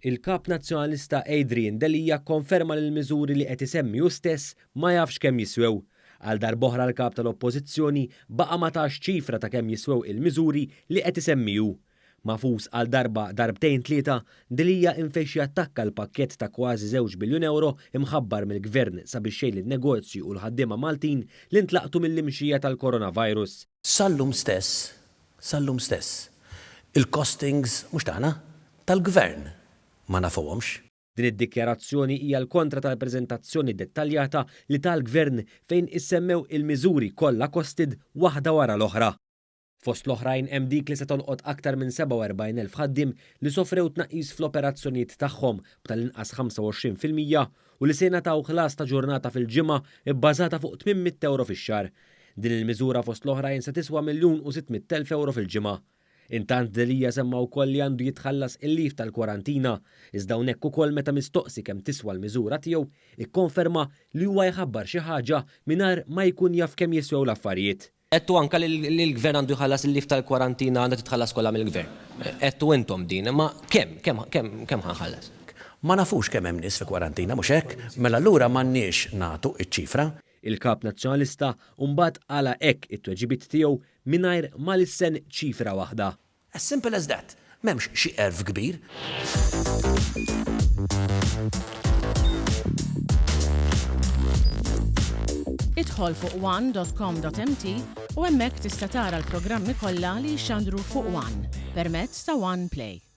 Il-Kap Nazzjonalista Adrian Delia kkonferma li l-miżuri li qed isemmi hu stess ma jafx kemm jiswew. Għal darb'oħra l-Kap tal-Oppożizzjoni baqa' ma tax ċifra ta' kemm jiswew il-miżuri li qed isemmi hu. Magħfus għal darba, darbtejn tlieta, Delia infexx jattakka l-pakkett ta' kważi żewġ biljun ewro mħabbar mill-Gvern sabiex jgħin lin-negozji u l-ħaddiema Maltin li ntlaqtu mill-imxija tal-coronavirus. Sal-lum stess, sal-lum stess, il-costings mhux tagħna, tal-Gvern ma nafuhomx. Din id-dikjarazzjoni hija l-kontra tal-preżentazzjoni dettaljata li ta l-Gvern fejn issemmew il-miżuri kollha costed waħda wara l-oħra. Fost l-oħrajn hemm dik li se tolqot aktar minn 47,000 ħaddiem li sofrew tnaqqis fl-operazzjonijiet tagħhom b'tal-inqas 25% u li se jingħataw ħlas ta' ġurnata fil-ġimgħa bbażata fuq 800 ewro fix-xahar. Din il-miżura fost l-oħrajn se tiswa 1,600,000 ewro fil-ġimgħa. Intant Delia semma wkoll li għandu jitħallas il-leave tal-kwarantina, iżda hawnhekk ukoll meta mistoqsi kemm tiswa l-miżura tiegħu, ikkonferma li huwa jħabbar xi ħaġa mingħajr ma jkun jaf kemm jiswew l-affarijiet. Għedtu anke li l-Gvern għandu jħallas il-leave tal-kwarantina għandha titħallas kollha mill-Gvern. Għedtu intom din, imma kemm, kemm, kemm, kemm ħa nħallas? Ma nafux kemm hemm nies fi kwarantina, mhux hekk? Mela allura m'għandniex nagħtu ċ-ċifra. Il-Kap Nazzjonalista mbagħad għalaq hekk it-tweġibiet tiegħu mingħajr ma lissen ċifra waħda. As simple as that. M'hemmx xi għerf kbir. Idħol fuq one dot com dot mt u hemmhekk tista' tara l-programmi kollha li jixxandru fuq one permezz ta' One Play.